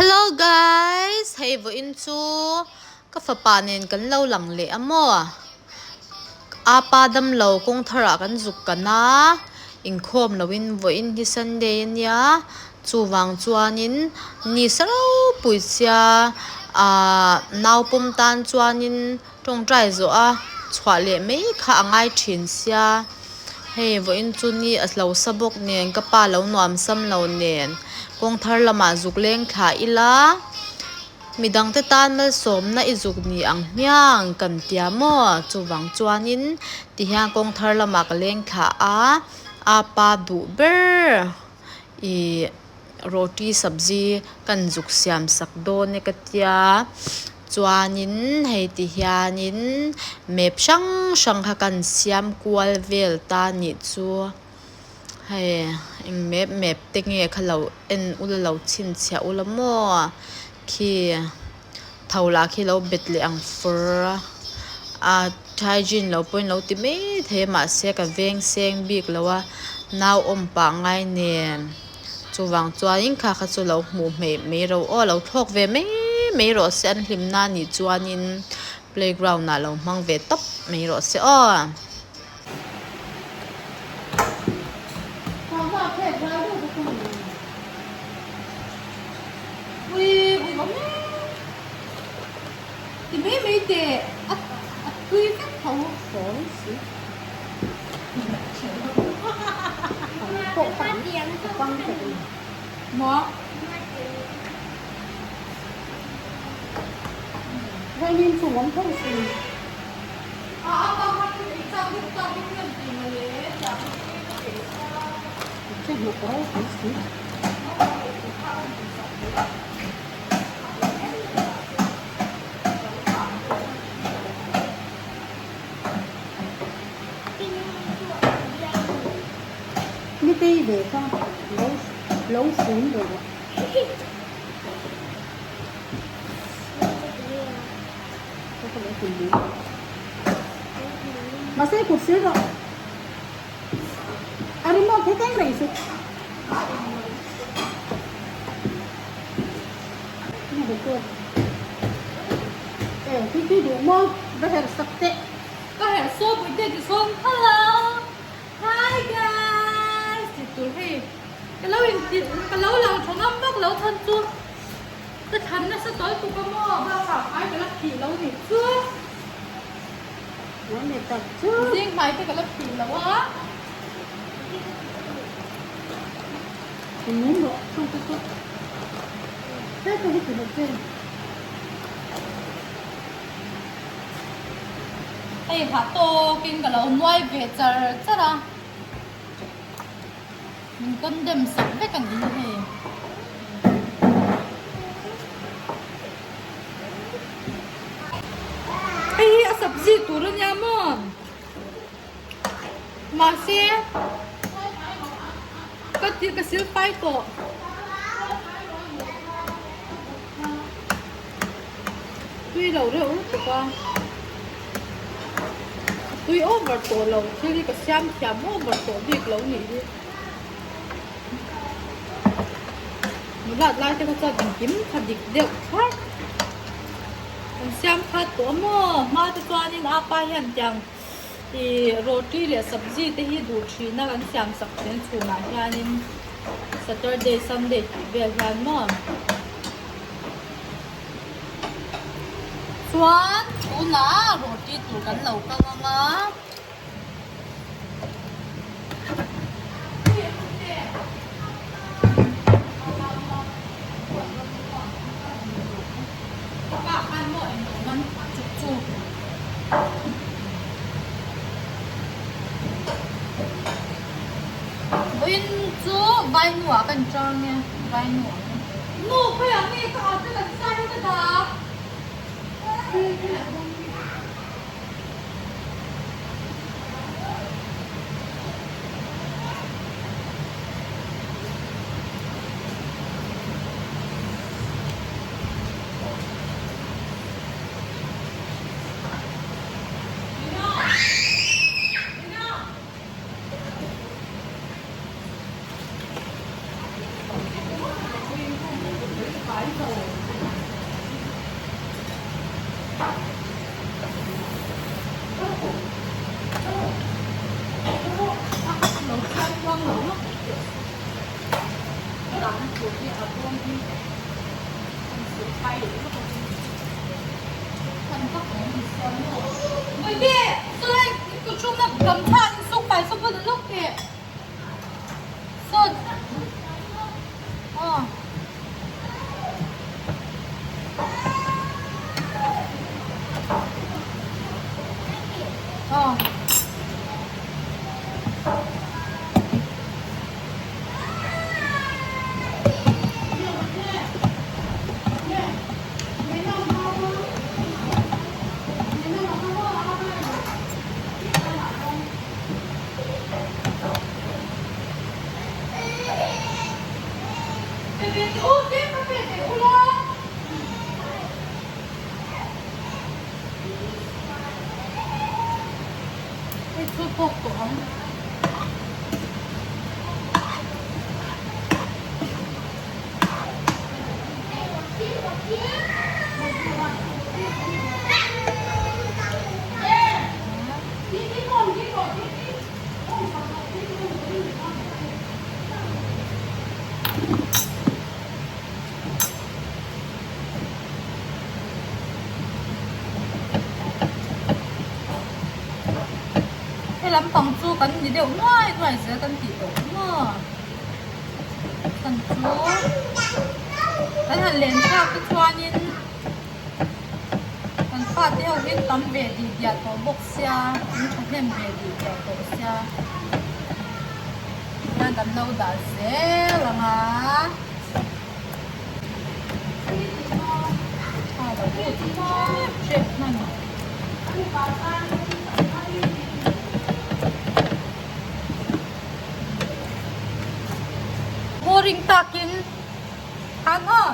Hello guys hei vawiin chu ka fapa nen kan lo lang leh a maw apa damlo kawng tharah kan zuk kan a inkhawm loin vawiin hi sunday ania chuvang chuanin ni sa ropui sia ahh naupawm tan chuanin. Tawngtai zawh a chhuah leh mai kha a ngai thin sia, hei vawiin chu ni a hlo sa bawk nen ka pa lo nuam sam lo nen kawng thar lamah zuk leng thla ila midang te tan malsawmna i zuk ni ang hmiang kan tia maw chuvang chuanin tihian kawng thar lamah ka leng thla a, apa duh ber ih. Roti sabzi kan zuk siam sak dawn e ka tia chuanin hei ti hianin map hrang hrang kha kan siam kual vel ta nih chu hei eng map map te nge kha lo en ula lo chhinchhiah ula maw khi tho lah khi lo bet leh ang fur a a hygiene lo pawhin lo ti mai thei a mahse ka veng seng bik lo a nau awm pah ngai nen chuvang chuanin kha kha chu lo hmuh hmeih mai ro aw lo thlawk ve mai mai rawh se an hlim na nih chuanin playground ah lo hmang ve tawp mai rawh se aw. Ka herh saw pui te ti sawn hello hi guys tih tur hei ka lo in ti ka lo lang tha ngam vak lo chhan chu ka thlan nasa tawi tuk a maw bakah hmai ka la phih lo nih chu zing hmai te ka la phih lo a. Hei hah tawkin ka lo nuai ve char char a, min condemn sak vek a ni hei. Hei hi a sabzi tur a nia maw? Mahse ka ti ka sil fai tawh. Tui lo reuh lutuk a, a tui over tawh lo thil hi ka siam thiam over tawh bik lo nih hi. Nulat lai te kha chuan engkim kha dik deuh thlarh. Kan siam khat tawh a maw? Hma te chuanin apa hian tiang ih roti leh sabzi te hi duh thina kan siam sak thin chhunah hianin Saturday Sunday tih vel hian maw? Chuan tunah roti tur kan lo kang ang a. Vawiin chu Vainuah kan chang e, Vainuah. Nu khawiah nge ka ate kan sa hi ka dah? dahna tur hi a bawm hi kan suk phai leh vak ang kan vak ang ni sawn maw Bawihte sawlai in kut hrukna gamchha in suk fai saw pawn lawk teh sawn aw. Aw. Hei chu tawk tawh ang. He lampang chu kan ni deuh nuai nuai zel kan tih tawh maw chhan chu kan han len thlak te chuanin kan fate ho hi tam ve dih diah tawh bawk sia an thahnem ve dih diah tawh sia tihian kan lo dah zel ang a. Boring takin han aw.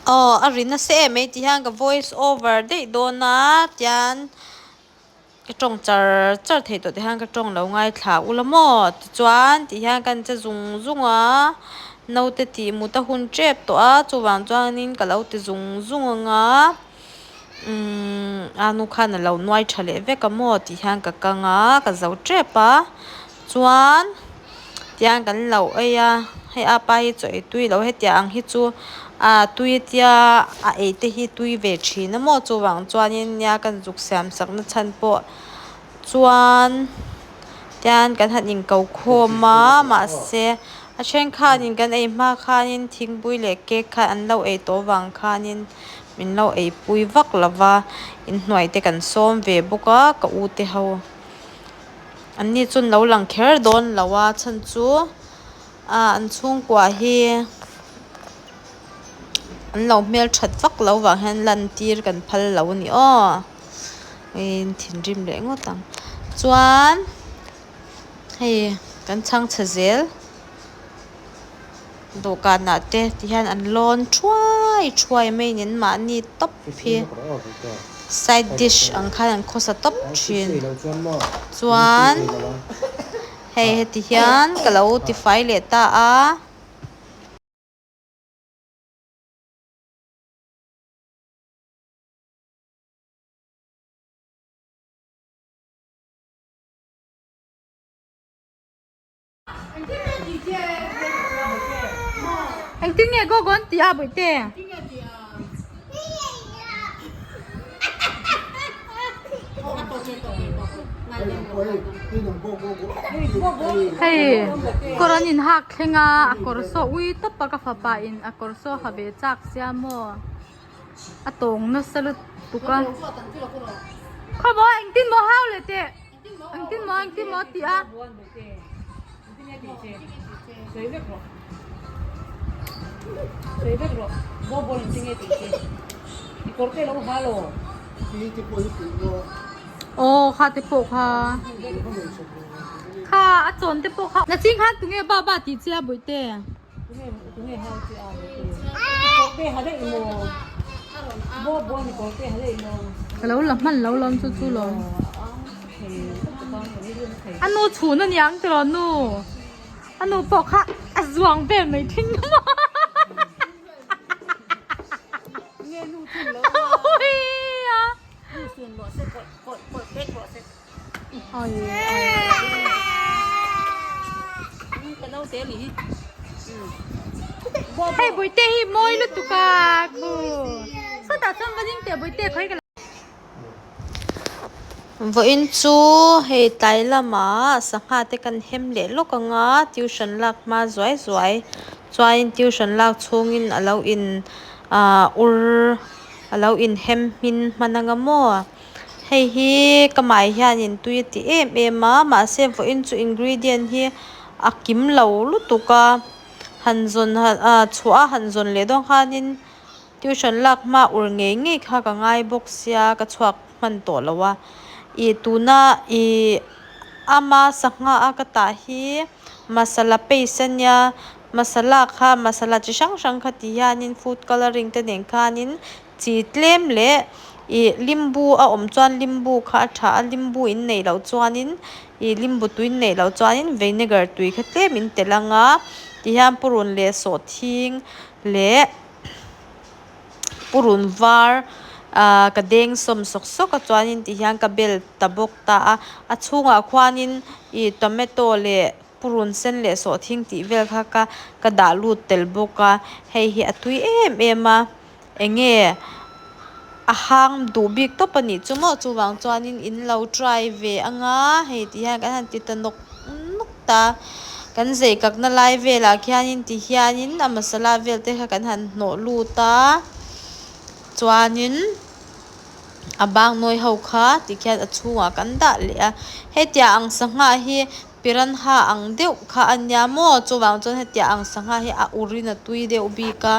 Aw a ri nasa em mai ti hian ka voice over daih dawn a tian ka tawng char char thei tawh tihian ka tawng lo ngaithla ula maw tichuan tihian ka inche zung zung a naute tih mut a hun tep tawh a chuvang chuanin ka lo ti zung zung ang a umm a nu khan a lo nuai tha leh vek a maw tih hian ka kang a ka zo tep a chuan tiang kan lo ei a hei apa hi chaw ei tui lo hetiang ang hi chu ah tui tia a ei te hi tui ve thin a maw chuvang chuanin nia kan zuk siam sak na chhan pawh chuan tian kan han inko khawm a mahse a then khanin kan ei hma khanin thingpui leh cake kha an lo ei tawh avang khanin min lo ei pui vak lo va inhnuai te kan sawm ve bawk a ka u te ho. An ni chu an lo lang kher dawn lo a chhan chu ah an chhungkua hi an lo hmelthat vak lo vang hian lan tir kan phal lo a ni aw in thinrim leh ngawt ang chuan hei kan chhang chhe zel dawhkanah te ti hian an lawn thuai thuai mai in mahni tawp hi side dish ang khan an khawsa tawp thin chuan hei heti hian ka lo tifai leh ta a. Engtin nge go go an tih a bawihte? Hei kawr an in hak thleng a a kawr saw ui tawp a ka fapa in a kawr saw ha ve chak sia maw a tawng nasa lutuk a khawmaw engtin maw hau leh teh. Engtin maw engtin maw tih a. Aw kha te pawh kha. Kha. kha a chawn te pawh kha nachin khan tunge ba ba tih che a bawihte. Ka lo la hman lo lawm chu chu lawm. A nu chhun a niang tiraw nu. A nu pawh kha a zuang vel mai thin maw. Hei Bawihte hi mawi lutuk a khu sawtah chuan va ding teh Bawihte khawi ka Vawiin chu hei tlai lamah sangha te kan hem leh lawk ang a tuition lak hma zuai zuai chuanin tuition lak chhungin a lo in ah ur a lo in hem hmin hman ang a maw. Hei hi ka mai hianin tui a ti em em a mahse vawiin chu ingredient hi a kim lo lutuk a han zawn ah chhuah a han zawn leh dawn khanin tuition lak hma ur ngei ngei kha ka ngai bawk sia ka chhuak hman tawh lo a ih tuna ih ama sangha a ka tah hi masala paste a nia masala kha masala chi hrang hrang kha ti hianin food colouring te nen khanin. Chi tlem leh ih limbu a awm chuan limbu kha a tha a limbu in neih loh chuanin ih limbu tui in neih loh chuanin vinegar tui kha tlem in telh ang a tihian purun leh sawhthing leh purun var ah ka deng sawm sawk sawk a chuanin tihian ka bel ta bawk ta a a chhungah khuanin ih tomato leh purun sen leh sawhthing tih vel kha ka ka dah lut tel bawk a hei hi a tui em em a. Eng nge a hang duh bik tawp a nih chu maw chuvang chuanin in lo try ve anga hei ti hian kan han ti ta nawk nawk ta kan zei kakna lai velah khianin ti hianin a masala vel te kha kan han hnawh lut a chuanin a bang nawi ho kha tikhian a chhungah kan dah leh a hetiang ang sangha hi. Piranha ang deuh kha a nia maw? Chuvang chuan hetiang ang sangha hi a urin a tui deuh bik a.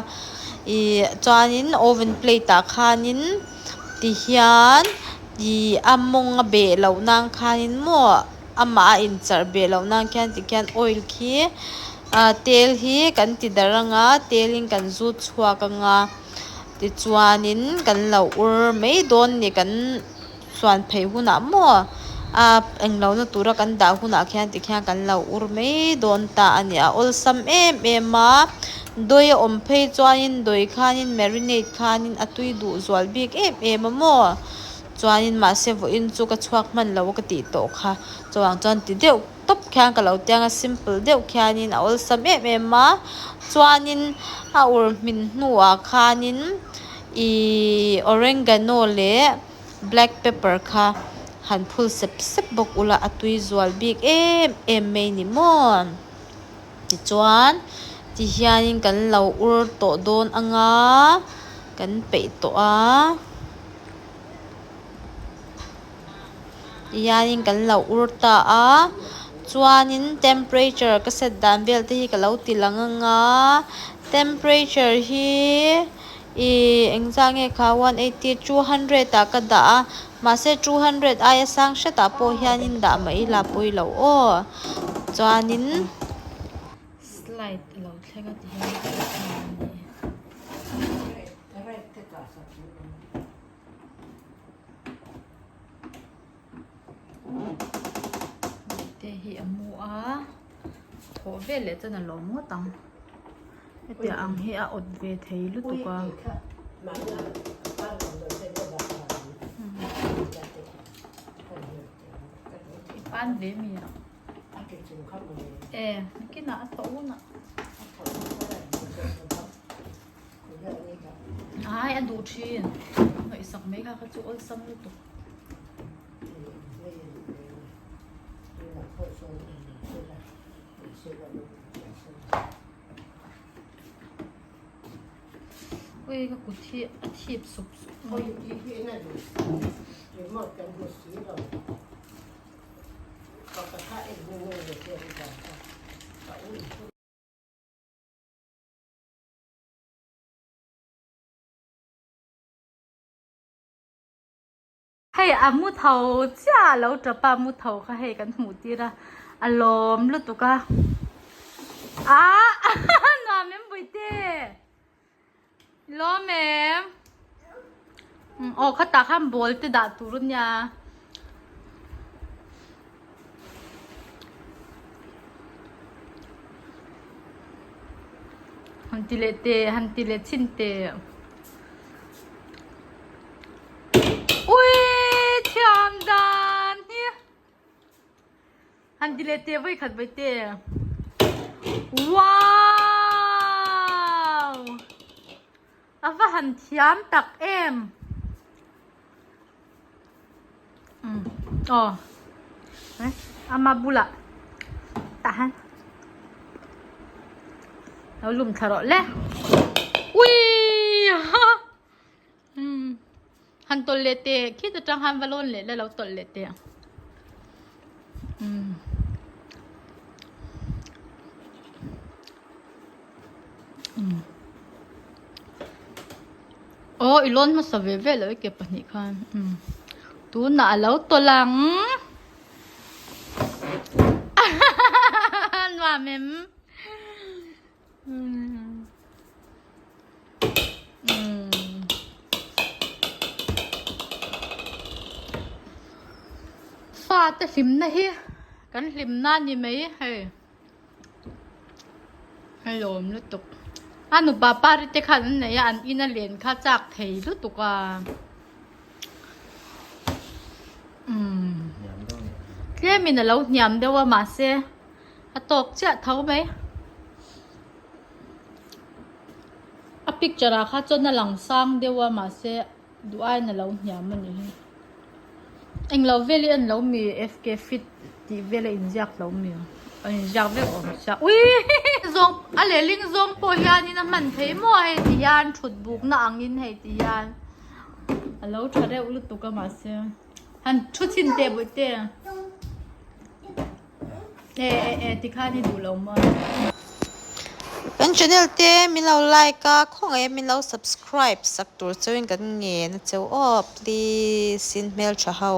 Ih chuanin oven plate ah khanin tihian ih a mawng a beh loh nan khanin maw amah a incharh beh loh nan khian tikhian oil khi ah tel hi kan ti darh ang a telin kan zut chhuak ang a tichuanin kan lo ur mai dawn a ni kan. Chuan phei hunah maw a englo na tura kan dah hunah khian tikhian kan lo ur mai dawn ta a ni a awlsam em em a dawi a awm phei chuanin dawi khanin marinate khanin a tui duh zual bik em em a maw chuanin mahse vawiin chu ka chhuak hman lo a ka tih tawh kha chuvang chuan ti deuh tawp khian ka lo tiang a simple deuh khianin a awlsam em em a chuanin a ur hmin hnuah khanin ihh oregano leh. Black pepper kha han phul sep sep bawk ula a tui zual bik em em mai ni maw? Tichuan tihianin kan lo ur tawh dawn anga kan peih tawh a tihianin kan lo ur ta a chuanin temperature ka set dan vel te hi ka lo ti lang anga temperature hi. Ih engzah nge kha 180 200 ah ka dah a mahse 200 aia sang hretah pawh hianin dah mai ila pawi lo aw chuanin Slide a lo thleng a ti hian ka hre a ni. Te hi a mu a thawh vel leh chuan a lawm ngawt ang. Hetiang ang hi a awt ve thei lutuk a. I pan ve mi a. E, nakinah a tho hunah. Ai a duh thin. Ngaihsak mai kha kha chu awlsam lutuk. Ui ka kut hi a thip sup sup mai. Hei a mu tho chiah a lo tap a mu tho kha hei kan hmuh tir a. A lawm lutuk a. Ah nuam em Puite? Lawm em? Aw khatah khan ball te dah tur a nia. Han ti leh teh han ti leh chhin teh. Ui thiam dan hi. Han ti leh teh vawi khat vawi teh. Wow! A va han thiam tak em. Aw ama bulah tah hian lo lum thla rawh le ui ha han tawlh leh teh khit atang khan va lawn leh la lo tawlh leh teh umm. Aw i lawn hmasa ve ve lo i ke pahnih khan umm tunah a lo tawlh ang nuam em umm umm fa te hlimna hi kan hlimna a ni mai hei. Hei lawm lutuk. A nupa pari te khan an nei a, an in a len kha chak thei lutuk a. Umm. Tlemin a lo hniam deuh a mahse a tawk chiah tho mai. A picture ah kha chuan a lang sang deuh a mahse duh aiin a lo hniam a nih hi. Englo vel hi an lo mi FK fit tih vel a inziak lo mi a inziak vek awm sia ui zawng a lehling zawng pawh hianin a hman thei maw hei ti hian thut bukna angin hei ti hian a lo tha reuh lutuk a mahse han thu chhin teh bawihte e e e tikhan i duh lo maw. Kan channel te min lo like a khawngaih min lo subscribe sak tur chauhin kan ngen a cheu aw please in hmeltha ho.